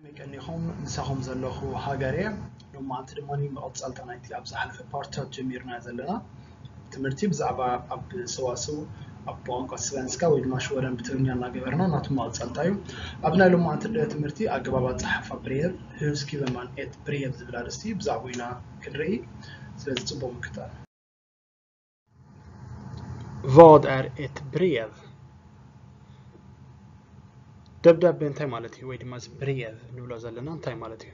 ከመይ ቀኒኹም? ምሳኹም ዘለኹ ሃገር እየ። ሎማዓንቲ ድማ መቐጸልታ ናይቲ ኣብ ዝሓለፈ ፓርትታት ጀሚርና ዘለና ትምህርቲ ብዛዕባ ኣብ ሰዋስው ኣብ ቋንቋ ስቨንስካ ወይ ድማ ሽወደን ብትግርኛ እናገበርና ናቱ መቐጸልታ እዩ። ኣብ ናይ ሎማዓንቲ ትምህርቲ ኣገባብ ኣጸሓሕፋ ብሬቭ፣ hur skriver man ett brev ዝብል ኣርእስቲ ብዛዕባኡ ኢና ክንርኢ። ስለዚ ጽቡቕ ምክትታል። Vad är ett brev? ደብዳቤ እንታይ ማለት እዩ? ወይ ድማ እዚ ብሬቭ ንብሎ ዘለና እንታይ ማለት እዩ?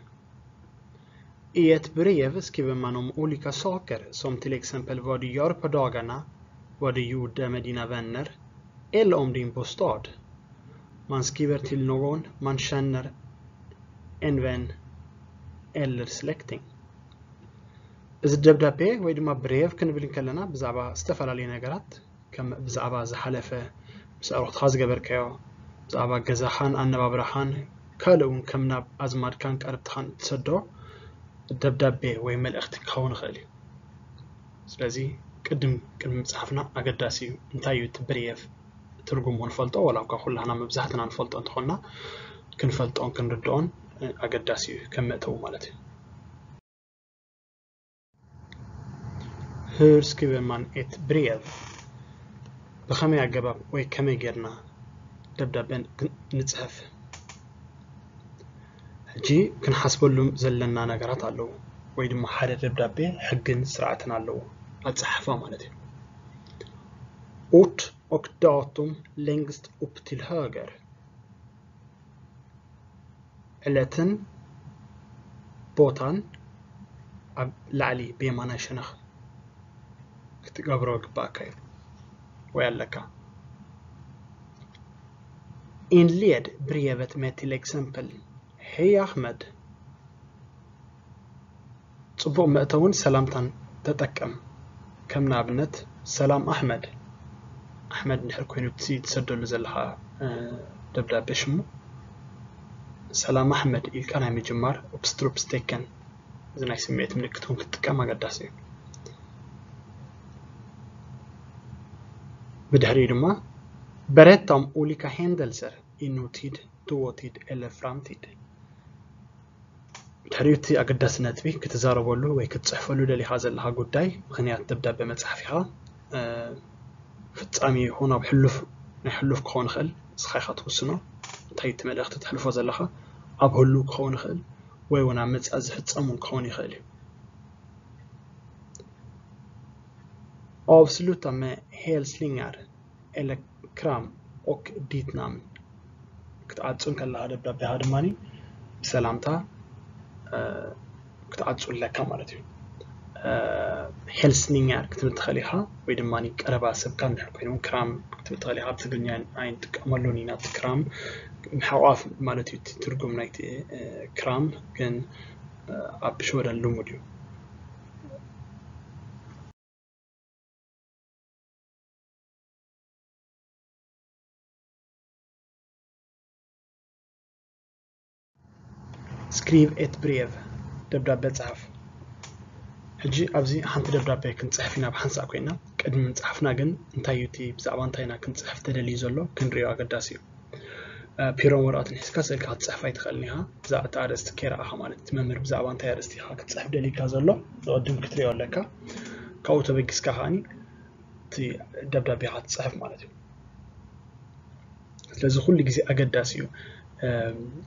I ett brev skriver man om olika saker, som till exempel vad du gör på dagarna, vad du gjorde med dina vänner, eller om din bostad. Man skriver till någon man känner, en vän eller släkting. እዚ ደብዳቤ ወይ ድማ ብሬቭ ክንብል እንከለና ብዛዕባ ዝተፈላለዩ ነገራት ከም ብዛዕባ ዝሓለፈ ምስ ኣዕሩኽትኻ ዝገበርካዮ፣ ብዛዕባ ገዛኻን ኣነባብራኻን ካልእ እውን ከም ናብ ኣዝማድካን ቀረብትኻን እትሰዶ ደብዳቤ ወይ መልእኽቲ ክኸውን ይኽእል እዩ። ስለዚ ቅድም ቅድሚ ምጽሓፍና ኣገዳሲ እዩ እንታይ እዩ እቲ ብሬቭ ትርጉሙ ንፈልጦ፣ ወላ እኳ ኩላህና መብዛሕትና ንፈልጦ እንተኾንና ክንፈልጦን ክንርድኦን ኣገዳሲ እዩ ከም መእተዊ ማለት እዩ። Hur skriver man ett brev? ብኸመይ ኣገባብ ወይ ከመይ ጌርና ደብዳቤ ንጽሕፍ? ሕጂ ክንሓስበሉ ዘለና ነገራት ኣለዉ ወይ ድማ ሓደ ደብዳቤ ሕግን ስርዓትን ኣለዎ ኣጸሓሕፋ ማለት እዩ። Ort och datum längst upp till höger. ዕለትን ቦታን ኣብ ላዕሊ ብየማናይ ሸነኽ ክትገብሮ ይግባኣካ እዩ ወይ ኣለካ። Inled brevet med till exempel Hej Ahmed. ጽቡቕ መእተውን ሰላምታን ተጠቀም። ከም ንኣብነት ሰላም ኣሕመድ። ኣሕመድ እንድሕር ኮይኑ እቲ ትሰደሉ ዘለኻ ደብዳቤ ሽሙ ሰላም ኣሕመድ ኢልካ ናይ ምጅማር ኡፕስትሩፕስቴከን እዚ ናይ ስምዒት ምልክት እውን ክትጥቀም ኣገዳሲ እዩ። ብድሕሪኡ ድማ berätta om olika händelser i nutid, dåtid eller framtid. ድሕሪኡ እቲ ኣገዳሲ ነጥቢ ክትዛረበሉ ወይ ክትጽሕፈሉ ደሊኻ ዘለኻ ጉዳይ ምኽንያት ደብዳቤ መጽሓፍ ኢኻ። ፍጻሜ ይኹን ኣብ ሕሉፍ ናይ ሕሉፍ ክኸውን ይኽእል፣ ንስኻ ኢኻ ትውስኖ። እንታይ እቲ መልእኽቲ ተሕልፎ ዘለኻ ኣብ ህሉው ክኸውን ይኽእል ወይ እውን ኣብ መጻኢ ዝፍጸም እውን ክኸውን ይኽእል እዩ። Avsluta med hälsningar eller kram och ditt namn. ክትዓጹ እንከለኻ ደብዳቤኻ ድማ ብሰላምታ ክትዓጹ ኣለካ ማለት እዩ። ሄልስኒንጋር ክትብል ትኽእል ኢኻ ወይ ድማ ቀረባ ሰብካ እንድሕር ኮይኑ ክራም ክትብል ትኽእል ኢኻ። ኣብ ትግርኛ ኣይንጥቀመሉን ኢና እቲ ክራም ምሕቋፍ ማለት እዩ እቲ ትርጉም ናይቲ ክራም ግን ኣብ ሽወደን ልሙድ እዩ። Skriv ett brev ደብዳቤ ጸሓፍ። ሕጂ ኣብዚ ሓንቲ ደብዳቤ ክንጽሕፍ ኢና ብሓንሳእ ኮይና። ቅድሚ ምጽሓፍና ግን እንታይ እዩ እቲ ብዛዕባ እንታይ ኢና ክንጽሕፍ ተደልዩ ዘሎ ክንሪኦ ኣገዳሲ እዩ። ፒሮን ወረቐትን ሒዝካ ስእልካ ክትጽሕፍ ኣይትኽእልን ኢኻ። ብዛዕባ እቲ ኣርእስቲ ከይረኣኻ ማለት እቲ መምህር ብዛዕባ እንታይ ኣርእስቲ ኢኻ ክትጽሕፍ ደሊካ ዘሎ ዝቕድም ክትሪኦ ኣለካ። ካብኡ ተበጊስካ ከኣኒ እቲ ደብዳቤኻ ትጽሕፍ ማለት እዩ። ስለዚ ኩሉ ግዜ ኣገዳሲ እዩ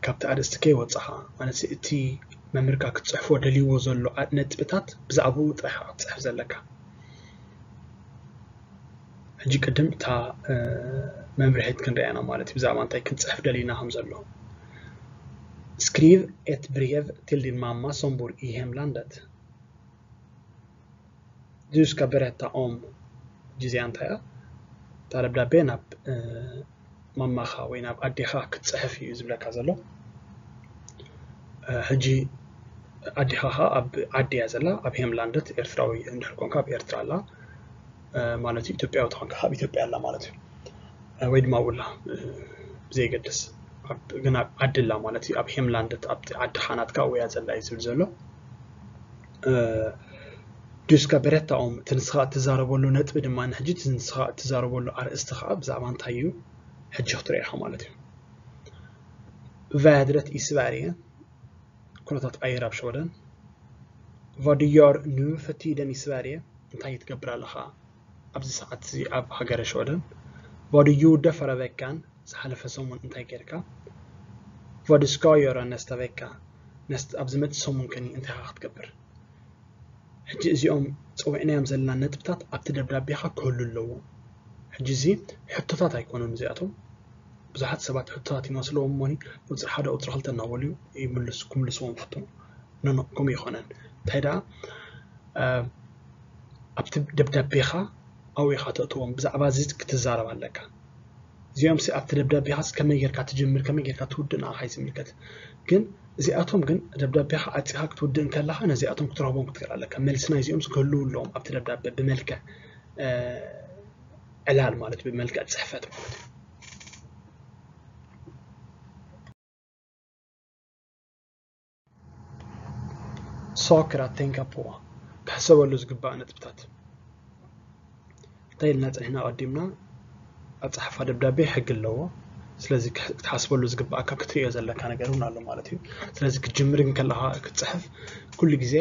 ካብቲ ኣርእስቲ ከይወጻኻ ማለት እቲ መምህርካ ክትጽሕፎ ደልይዎ ዘሎ ነጥብታት ብዛዕባኡ ጥራሕ ክትጽሕፍ ዘለካ። ሕጂ ቅድም እታ መምርሒት ክንሪኣና ማለት እዩ ብዛዕባ እንታይ ክንጽሕፍ ደሊና ከም ዘሎ። Skriv ett brev till din mamma som bor i hemlandet. Du ska berätta om ጊዜ እንታይ እያ እታ ደብዳቤ ናብ ማማኻ ወይ ናብ ኣዴኻ ክትጽሕፍ እዩ ዝብለካ ዘሎ። ሕጂ ኣዴኻ ኸዓ ኣብ ዓዲ እያ ዘላ ኣብ ሄምላንደት ኤርትራዊ እንድሕር ኮንካ ኣብ ኤርትራ ኣላ ማለት እዩ። ኢትዮጵያዊ ተኾንካ ኣብ ኢትዮጵያ ኣላ ማለት እዩ። ወይ ድማ ኣብኡ ኣላ ብዘየገድስ ግን ኣብ ዓዲ ኣላ ማለት እዩ። ኣብ ሄምላንደት ኣብቲ ዓድኻ ናትካ ኣብኡ እያ ዘላ እዩ ዝብል ዘሎ። Du ska berätta om እቲ ንስኻ እትዛረበሉ ነጥቢ ድማ ሕጂ እቲ ንስኻ እትዛረበሉ ኣርእስቲ ኸዓ ብዛዕባ እንታይ እዩ ሕጂ ክትሪኦ ኢኻ ማለት እዩ። Vädret i Sverige, ኩነታት ኣየር ኣብ ሽወደን። Vad du gör nu för tiden i Sverige፣ እንታይ ትገብር ኣለኻ ኣብዚ ሰዓት እዚ ኣብ ሃገረ ሽወደን? Vad du gjorde förra veckan፣ ዝሓለፈ ሰሙን እንታይ ጌርካ? Vad du ska göra nästa vecka፣ ነስ-፣ ኣብ ዝመጽእ ሰሙን ከኒ እንታይ ኢኻ ክትገብር? ሕጂ እዚኦም ጸዊዕናዮም ዘለና ነጥብታት ኣብቲ ደብዳቤኻ ክህሉ ኣለዎ። ሕጂ እዚ ሕቶታት ኣይኮኑን እዚኣቶም። ብዙሓት ሰባት ሕቶታት ይመስልዎም እሞኒ፣ ቁጽሪ ሓደ፣ ቁጽሪ ክልተ እናበሉ ይምልሱ፣ ክምልስዎም ፍትኑ። ኖ፣ ኖ፣ ከምኡ ይኾነን። እንታይ ደኣ፣ እ፣ ኣብቲ ደብዳቤኻ ኣብኡ ኢኻ ተእትዎም። ብዛዕባ እዚ ክትዛረብ ኣለካ። እዚኦም ሲ ኣብቲ ደብዳቤኻስ ከመይ ጌርካ ትጅምር፣ ከመይ ጌርካ ትውድእ ንዓኻ እዩ ዝምልከት። ግን እዚኣቶም ግን ደብዳቤኻ ዓጺኻ ክትውድእ እንከለኻ ነዚኣቶም ክትረኽቦም ክትክእል ኣለካ። መልሲ ናይዚኦም ክህልው ኣለዎም ኣብቲ ደብዳቤ ብመልክዕ፣ እ፣ ዕላል ማለት ብመልክዕ ጽሕፈት ማለት እዩ። Saker att tänka på፣ ክሕሰበሉ ዝግባእ ነጥብታት። እንታይ ኢልና ጸኒሕና ቀዲምና? ኣጻሕፋ ደብዳቤ ሕጊ ኣለዎ። ስለዚ ክሕ-፣ ክትሓስበሉ ዝግባኣካ ክትርእዮ ዘለካ ነገር እውን ኣሎ ማለት እዩ። ስለዚ ክትጅምር ግን ከለኻ ክትጽሕፍ ኩሉ ግዜ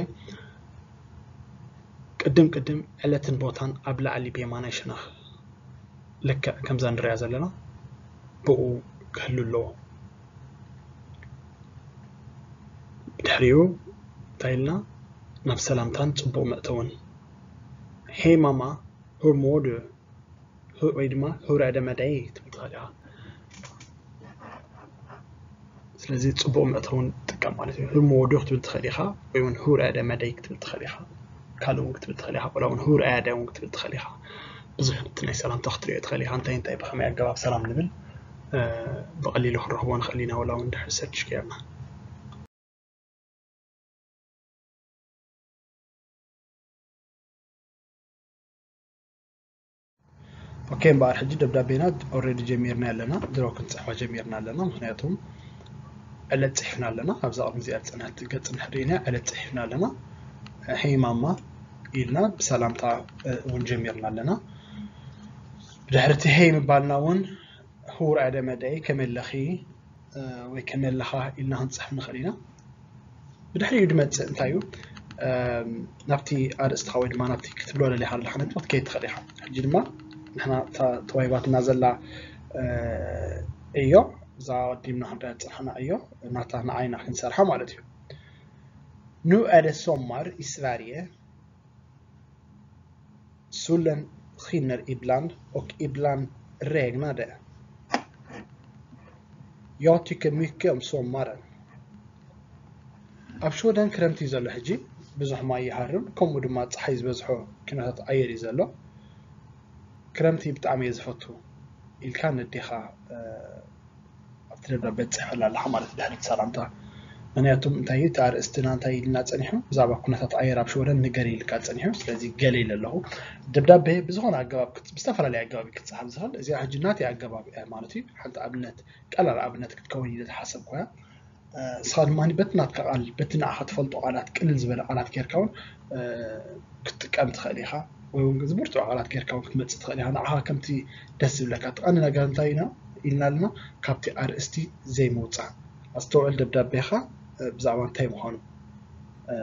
ቅድም ቅድም ዕለትን ቦታን ኣብ ላዕሊ ብየማናይ ሸነኽ ልክዕ ከምዛ ንሪኣ ዘለና ብኡ ክህሉ ኣለዎ። ብድሕሪኡ እንታይ ኢልና? ናብ ሰላምታን ጽቡቕ መእተውን። Hej mamma, hur mår du? Hur-, ወይ ድማ hur är det med dig ትብል ትኽእል ኢኻ። ስለዚ ጽቡቕ መእተውን ጥቀም ማለት እዩ። Hur mår du ክትብል ትኽእል ኢኻ፣ ወይ እውን hur är det med dig ክትብል ትኽእል ኢኻ። ካልእ እውን ክትብል ትኽእል ኢኻ፣ ወላ እውን hur är det እውን ክትብል ትኽእል ኢኻ። ብዙሕ እቲ ናይ ሰላምታ ክትሪኦ ትኽእል ኢኻ። እንታይ እንታይ ብኸመይ ኣገባብ ሰላም ንብል፣ እ፣ ብቐሊሉ ክንረኽቦ ንኽእል ኢና፣ ወላ እውን ድሕሪ ሰርች ጌርና። ኦኬ፣ እምበኣር ሕጂ ደብዳቤና ኦልሬዲ ጀሚርና ኣለና፣ ድሮ ክንጽሕፋ ጀሚርና ኣለና። ምኽንያቱም ዕለት ጽሒፍና ኣለና። ኣብዛ ቅድሚ እዚኣ ዝጸንሐት ገጽ እንድሕር ርኢና ዕለት ጽሒፍና ኣለና። ሄይ ማማ ኢልና ብሰላምታ፣ እ፣ እውን ጀሚርና ኣለና። ብድሕሪ እቲ ሄይ ምባልና እውን hur är det med dig፣ ከመይ ኣለኺ፣ እ፣ ወይ ከመይ ኣለኻ ኢልና ክንጽሕፍ ንኽእል ኢና። ብድሕሪኡ ዝመጽእ እንታይ እዩ? እም፣ ናብቲ ኣርእስትኻ ወይ ድማ ናብቲ ክትብሎ ደሊኻ ዘለኻ ነጥቢ ክትከይድ ትኽእል ኢኻ። ሕጂ ድማ ንሕና እታ ተዋሂባትና ዘላ፣ እ፣ ዕዮ፣ እዛ ኣቐዲምና ክንሪኣ ዝጸናሕና ዕዮ፣ ናታ ንዓይና ክንሰርሓ ማለት እዩ። Nu är det sommar i Sverige. Solen skiner ibland och ibland regnar det. Jag tycker mycket om sommaren. ኣብ ሽወደን ክረምቲ እዩ ዘሎ ሕጂ፣ ብዙሕ ማይ ይሃርም፣ ከምኡ ድማ ጸሓይ ዝበዝሖ ኩነታት ኣየር እዩ ዘሎ። ክረምቲ ብጣዕሚ እየ ዝፈቱ ኢልካ ነዴኻ፣ እ፣ ኣብቲ ደብዳቤ ትጽሕፈላ ኣለኻ ማለት እዩ፣ ድሕሪ እቲ ሰላምታ። ምኽንያቱም እንታይ እዩ፣ እቲ ኣርእስትና እንታይ ኢልና ጸኒሑ? ብዛዕባ ኩነታት ኣየር ኣብ ሽወደን ንገሪ ኢልካ ጸኒሑ። ስለዚ ገለ ኢለ ኣለኹ። ደብዳቤ ብዝኾነ ኣገባብ ክት-፣ ብዝተፈላለየ ኣገባብ እዩ ክትጽሓፍ ዝኽእል። እዚኣ ሕጂ ናተይ ኣገባብ እያ ማለት እዩ። ሓንቲ ኣብነት፣ ቀላል ኣብነት ክትከውን ኢለ ዝሓሰብኩ እያ። እ፣ ንስኻ ድማ በቲ ናትካ ቃል፣ በቲ ንዓኻ ትፈልጦ ቃላት፣ ቅልል ዝበለ ቃላት ጌርካ እውን፣ እ፣ ክትጥቀም ትኽእል ኢኻ። ወይ እውን ዝብርትዑ ቃላት ጌርካ እውን ክትመጽእ ትኽእል ኢኻ። ንዓኻ ከምቲ ደስ ዝብለካ። እቲ ቀንዲ ነገር እንታይ ኢና ኢልና ኣለና? ካብቲ ኣርእስቲ ዘይምውጻእ። ኣስተውዕል ደብዳቤኻ፣ እ፣ ብዛዕባ እንታይ ምዃኑ፣ እ፣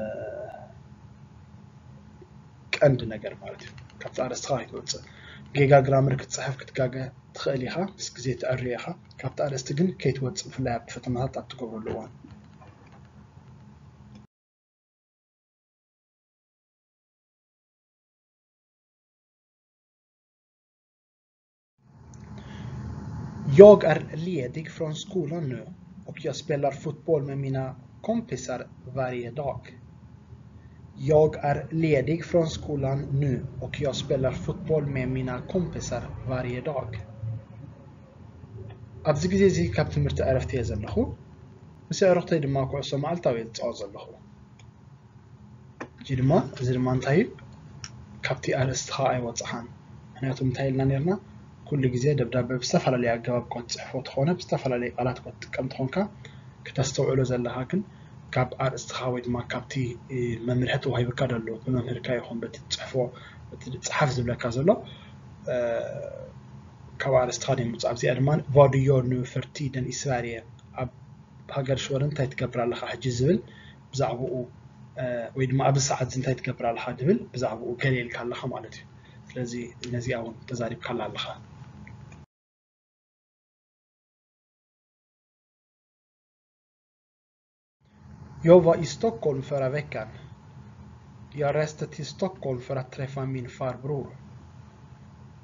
ቀንዲ ነገር ማለት እዩ። ካብቲ ኣርእስትኻ ከይትወጽእ። ጌጋ ግራመር ክትጽሕፍ ክትጋገ ትኽእል ኢኻ፣ ምስ ግዜ ትዕርዮ ኢኻ። ካብቲ ኣርእስቲ ግን ከይትወጽእ፣ ብፍላይ ኣብቲ ፈተናታት ኣብ ትገብረሉ እዋን። Jag är ledig från skolan nu och jag spelar fotboll med mina kompisar varje dag. Jag är ledig från skolan nu och jag spelar fotboll med mina kompisar varje dag. ኣብዚ ግዜ እዚ ካብ ትምህርቲ ዕረፍቲ እየ ዘለኹ። ምስ ኣዕሩኽተይ ድማ ኩዕሶ መዓልታዊ እየ ዝጻወት ዘለኹ። ሕጂ ድማ፣ እዚ ድማ እንታይ እዩ? ካብቲ ኣርእስቲ ኸኣ ኣይወጽኻን። ምኽንያቱ እንታይ ኢልና ነይርና? ኩሉ ግዜ ደብዳበ ብዝተፈላለየ ኣገባብ እኳ ትጽሕፎ ተኾነ፣ ብዝተፈላለየ ቃላት እኳ ትጥቀም ተኾንካ፣ ክተስተውዕሎ ዘለኻ ግን ካብ ኣርእስትኻ ወይ ድማ ካብቲ፣ እ፣ መምርሒ ተዋሂቡካ ዘሎ፣ ብመምህርካ ይኹን በቲ ትጽሕፎ፣ በቲ ጸሓፍ ዝብለካ ዘሎ፣ እ፣ ካብ ኣርእስትኻ ደምጽእ። ኣብዚኣ ድማ Vad du gör nu för tiden i Sverige፣ ኣብ ሃገር ሽወደን እንታይ ትገብር ኣለኻ ሕጂ ዝብል ብዛዕባኡ፣ እ፣ ወይ ድማ ኣብዚ ሰዓት እዚ እንታይ ትገብር ኣለኻ ዝብል ብዛዕባኡ ገለ ኢልካ ኣለኻ ማለት እዩ። ስለዚ ነዚኣ እውን ተዛሪብካላ ኣለኻ። Jag var i Stockholm förra veckan. Jag reste till Stockholm för att träffa min farbror.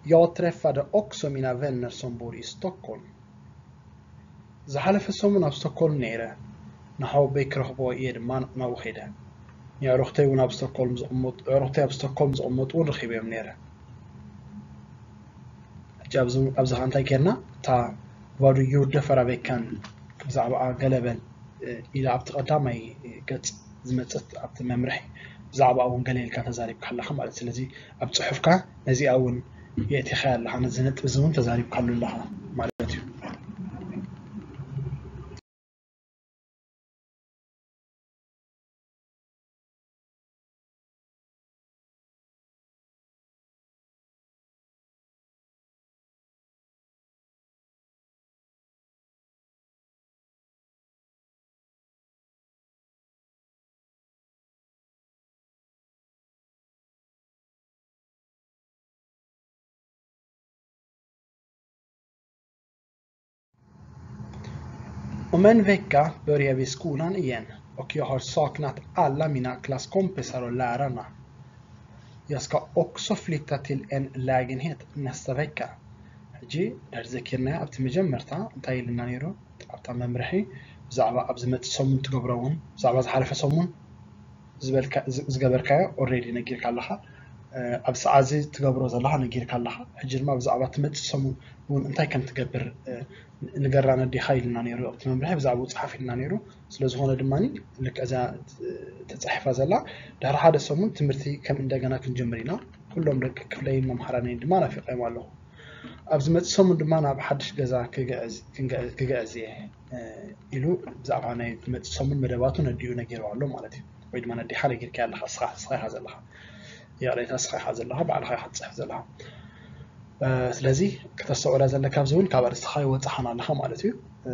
Jag träffade också mina vänner som bor i Stockholm. ዝሓለፈ ሰሙን ኣብ ስቶኮልም ነይረ። ንሓወቦይ ክረኽቦ እየ ድማ ናብኡ ከይደ። ንኣዕሩኽተይ እውን ኣብ ስቶኮልም ዝቕመጡ፣ ኣዕሩኽተይ ኣብ ስቶኮልም ዝቕመጡ እውን ረኺበዮም ነይረ። ሕጂ ኣብዚ፣ ኣብዚ ኸኣ እንታይ ጌርና? እታ Vad du gjorde förra veckan ብዛዕባኣ ገለ በል፣ እ፣ ኢላ ኣብቲ ቀዳማይ ገጽ ዝመጸት ኣብቲ መምርሒ ብዛዕባኣ እውን ገለ ኢልካ ተዛሪብካ ኣለኻ ማለት። ስለዚ ኣብ ጽሑፍካ ነዚኣ እውን የእቲኻያ ኣለኻ፣ ነዚ ነጥቢ እዚ እውን ተዛሪብካሉ ኣለኻ ማለት እዩ። Om en vecka börjar vi skolan igen och jag har saknat alla mina klasskompisar och lärarna. Jag ska också flytta till en lägenhet nästa vecka. ሕጂ ድሕሪ ዘኪርናዮ ኣብቲ መጀመርታ እንታይ ኢልና ነይሩ? ኣብታ መምርሒ ብዛዕባ ኣብ ዝመጽእ ሰሙን ትገብሮ እውን ብዛዕባ ዝሓለፈ ሰሙን ዝበልካ-፣ ዝ-፣ ዝገበርካዮ ኦልሬዲ ነጊርካ ኣለኻ። እ፣ ኣብ ሰዓት እዚ ትገብሮ ዘለኻ ነጊርካ ኣለኻ። ሕጂ ድማ ብዛዕባ ትመጽእ ሰሙን እውን እንታይ ከም ትገብር፣ እ፣ ንገራና ዲኻ ኢልና ነይሩ ኣብቲ መምርሒ፣ ብዛዕባኡ ጸሓፍ ኢልና ነይሩ። ስለ ዝኾነ ድማ ልክዕ እዛ ተጻሒፋ ዘላ ድሕሪ ሓደ ሰሙን ትምህርቲ ከም እንደገና ክንጅምር ኢና። ኩሎም ደቂ ክፍለይን መምሃራነይን ድማ ናፊቐዮም ኣለኹ። ኣብ ዝመጽእ ሰሙን ድማ ናብ ሓድሽ ገዛ ክግዕዝ፣ ክንግዕ-፣ ክግዕዝ እየ፣ እ፣ ኢሉ ብዛዕባ ናይ ዝመጽእ ሰሙን መደባቱ ነዲኡ ነጊርዋ ኣሎ ማለት እዩ። ወይ ድማ ነዲኻ ነጊርካያ ኣለኻ፣ ንስኻ፣ ንስኻ ኢኻ ዘለኻ። ይቕሬታ፣ ንስኻ ኢኻ ዘለኻ፣ ባዕልኻ ኢኻ ትጽሕፍ ዘለኻ። እ፣ ስለዚ ክተስተውዕላ ዘለካ ኣብዚ እውን ካብ ኣርእስትኻ ኣይወጻኻን ኣለኻ ማለት እዩ። እ፣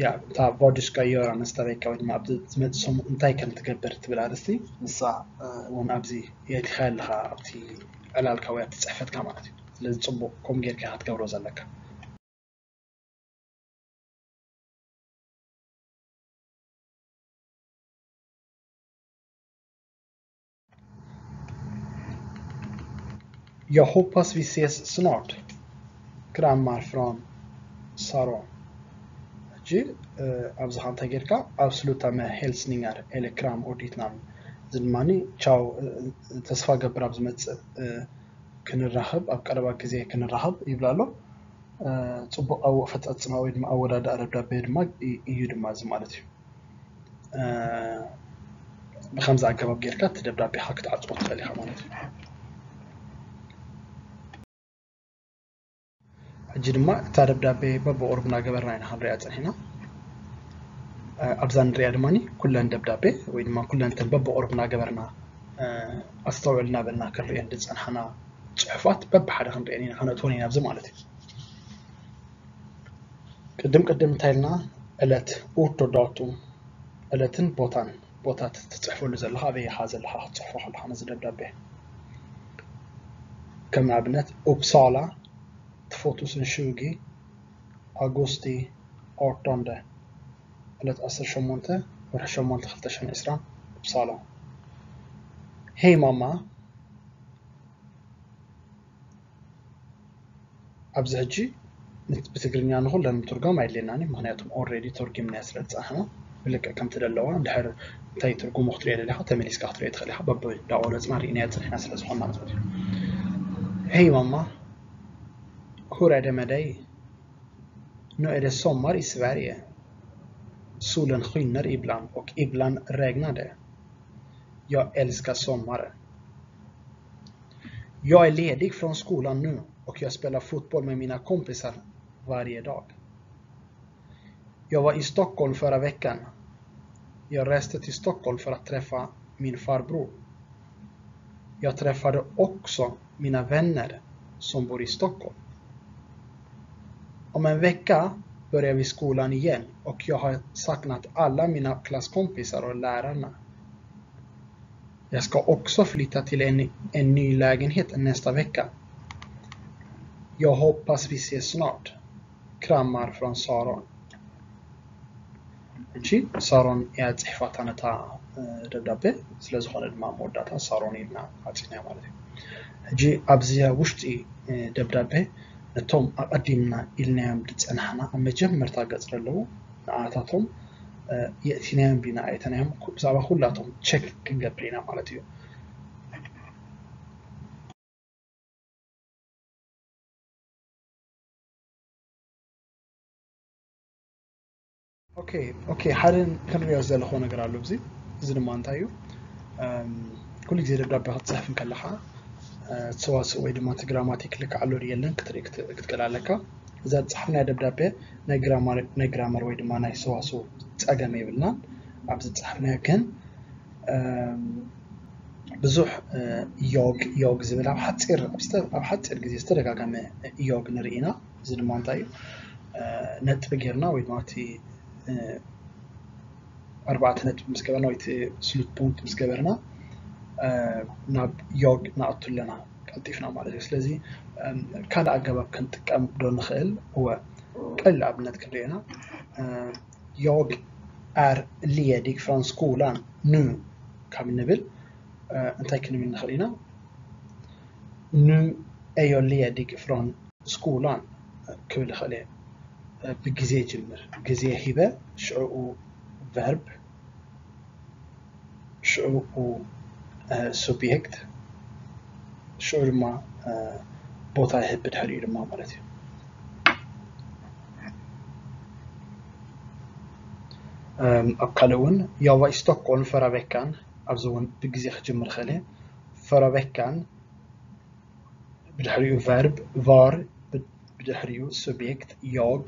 ያ፣ እታ Vad du ska göra nästa vecka ወይ ድማ ኣብዚ ዝመጽእ ሰሙን እንታይ ከም ትገብር ትብል ኣርእስቲ፣ ንሳ፣ እ፣ እውን ኣብዚ የእቲኻ ኣለኻ ኣብቲ ዕላልካ ወይ ኣብቲ ጽሕፈትካ ማለት እዩ። ስለዚ ጽቡቕ፣ ከምኡ ጌርካ ኢኻ ክትገብሮ ዘለካ። Jag hoppas vi ses snart. Kramar från Saro. ሕጂ፣ እ፣ ኣብዚ ኸ እንታይ ጌርካ? Avsluta med hälsningar eller kram och ditt namn። እዚ ድማ ቻው፣ እ፣ ተስፋ ገብር ኣብ ዝመጽእ፣ እ፣ ክንራኸብ፣ ኣብ ቀረባ ግዜ ክንራኸብ ይብል ኣሎ። እ፣ ጽቡቕ ኣፈጻጽማ ወይ ድማ ኣወዳድኣ ደብዳቤ ድማ እ-፣ እዩ ድማ እዚ ማለት እዩ። እ፣ ብኸምዚ ኣገባብ ጌርካ እቲ ደብዳቤኻ ክትዓጽዎ ትኽእል ኢኻ ማለት እዩ። ሕጂ ድማ እታ ደብዳቤ በብቑሩብ እናገበርና ኢና ክንሪኣ ጸኒሕና። እ፣ ኣብዛ ንሪኣ ድማ ኩለን ደብዳቤ ወይ ድማ ኩለን እተን በብቑሩብ እናገበርና፣ እ፣ ኣስተውዕል እናበልና ክንሪአን ዝጸናሕና ጽሑፋት በብሓደ ክንሪአን ኢና፣ ከነእትወን ኢና ኣብዚ ማለት እዩ። ቅድም ቅድም እንታይ ኢልና? ዕለት፣ ort och datum፣ ዕለትን ቦታን፣ ቦታ ትጽሕፈሉ ዘለኻ ኣበይ ኢኻ ዘለኻ ክትጽሕፎ ከለኻ ነዚ ደብዳቤ። ከም ንኣብነት Uppsala två tusen tjugo augusti artonde፣ ዕለት ዓሰርተ ሸሞንተ ወርሒ ሸሞንተ ክልተ ሽሕን ዕስራን፣ Uppsala። Hej mamma። ኣብዚ ሕጂ ን-፣ ብትግርኛ ንኹለን ምትርጓም ኣየድልየናን እዩ፣ ምኽንያቱም ኦልሬዲ ተርጒምናዮ ስለ ዝጸናሕና፣ ብልክዕ ከምቲ ደለዋ፣ እንድሕር እንታይ ትርጉሙ ክትሪኦ ደሊኻ፣ ተመሊስካ ክትሪኦ ትኽእል ኢኻ፣ በብእንዳቖረጽና ርኢናዮ ጸኒሕና ስለ ዝኾንና ማለት እዩ። Hej mamma. Hur är det med dig? Nu är det sommar i Sverige. Solen skiner ibland och ibland regnar det. Jag älskar sommaren. Jag är ledig från skolan nu och jag spelar fotboll med mina kompisar varje dag. Jag var i Stockholm förra veckan. Jag reste till Stockholm för att träffa min farbror. Jag träffade också mina vänner som bor i Stockholm. Om en vecka börjar vi skolan igen och jag har saknat alla mina klasskompisar och lärarna. Jag ska också flytta till en, en ny lägenhet nästa vecka. Jag hoppas vi ses snart. Kramar från Saron. እሺ፣ ሳሮን እያ ጽሒፋታ ነታ ደብዳቤ። ስለ ዝኾነ ድማ መወዳእታ ሳሮን ኢልና ኣጽኒና ማለት እዩ። ሕጂ ኣብዚ ውሽጢ ደብዳቤ ነቶም ኣቐዲምና ኢልናዮም ዝጸናሕና ኣብ መጀመርታ ገጽ ዘለዉ ንኣታቶም የእቲናዮም ዲና ኣይተናዮም ብዛዕባ ኩላቶም ቸክ ክንገብር ኢና ማለት እዩ። ኦኬ ኦኬ ሓደ ክንሪኦ ዘለኹ ነገር ኣሎ ኣብዚ። እዚ ድማ እንታይ እዩ? ኩሉ ግዜ ደብዳቤ ክትፅሕፍ እንከለኻ ሰዋስው ወይ ድማ እቲ ግራማቲክ ልክዕ ኣሎ ድዩ የለን ክትርኢ ክትክእል ኣለካ። እዛ ዝፅሓፍናያ ደብዳቤ ናይ ግራመር ወይ ድማ ናይ ሰዋስው ፀገም የብልናን። ኣብዚ ዝፅሓፍናያ ግን ብዙሕ ዮግ ዮግ ዝብል ኣብ ሓፂር ኣብ ሓፂር ግዜ ዝተደጋገመ ዮግ ንርኢ ኢና። እዚ ድማ እንታይ እዩ? ነጥቢ ጌርና ወይ ድማ እቲ ኣርባዕተ ነጥቢ ምስ ገበርና ወይ እቲ ስሉት ፖንት ምስ ገበርና ናብ ዮግ ንኣቱ ኣለና ቀልጢፍና ማለት እዩ። ስለዚ ካልእ ኣገባብ ክንጥቀም ዶ ንኽእል? እወ፣ ቀሊል ኣብነት ክንሪኦ ኢና። ዮግ ኣር ሊየዲግ ፍራን ስኮላን ኑ ካብ ንብል እንታይ ክንብል ንኽእል ኢና? ኑ ኤዮ ሊየዲግ ፍራን ስኮላን ክብል ይኽእል እየ። ብግዜ ይጅምር። ግዜ ሂበ ሽዕኡ ቨርብ ሽዑ ሱብየክት ሽዑ ድማ ቦታ ይህብ ድሕሪኡ ድማ ማለት እዩ። ኣብ ካልእ እውን ያዋ ስቶክሆልም ፈራቤካን ኣብዚ እውን ብግዜ ክጅምር ክእል እየ። ፈራቤካን ብድሕሪኡ ቨርብ ቫር ብድሕሪኡ ሱብየክት ዮግ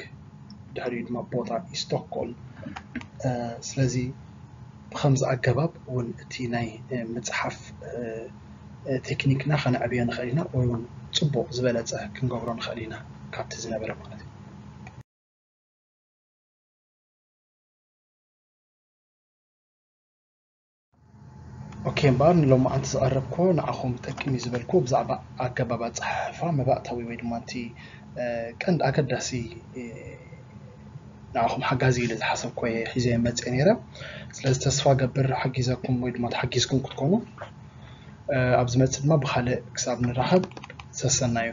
ብድሕሪኡ ድማ ቦታ ስቶክሆልም። ስለዚ ብከምዚ ኣገባብ እውን እቲ ናይ ምፅሓፍ ቴክኒክና ከነዕብዮ ንኽእል ኢና ወይ እውን ፅቡቕ ዝበለፀ ክንገብሮ ንኽእል ኢና ካብቲ ዝነበረ ማለት እዩ። ኦኬ እምበኣር ንሎማዓንቲ ዝቐረብኩ ንዓኹም ጠቅም እዩ ዝበልኩ ብዛዕባ ኣገባብ ኣፀሓሕፋ መባእታዊ ወይ ድማ እቲ ቀንዲ ኣገዳሲ ንዓኹም ሓጋዚ ኢለ ዝሓሰብኩ እየ ሒዘ መፅእ ነይረ። ስለዚ ተስፋ ገብር ሓጊዘኩም ወይ ድማ ተሓጊዝኩም ክትኮኑ። ኣብ ዝመፅእ ድማ ብካልእ ክሳብ ንራኸብ ሰሰናዩ።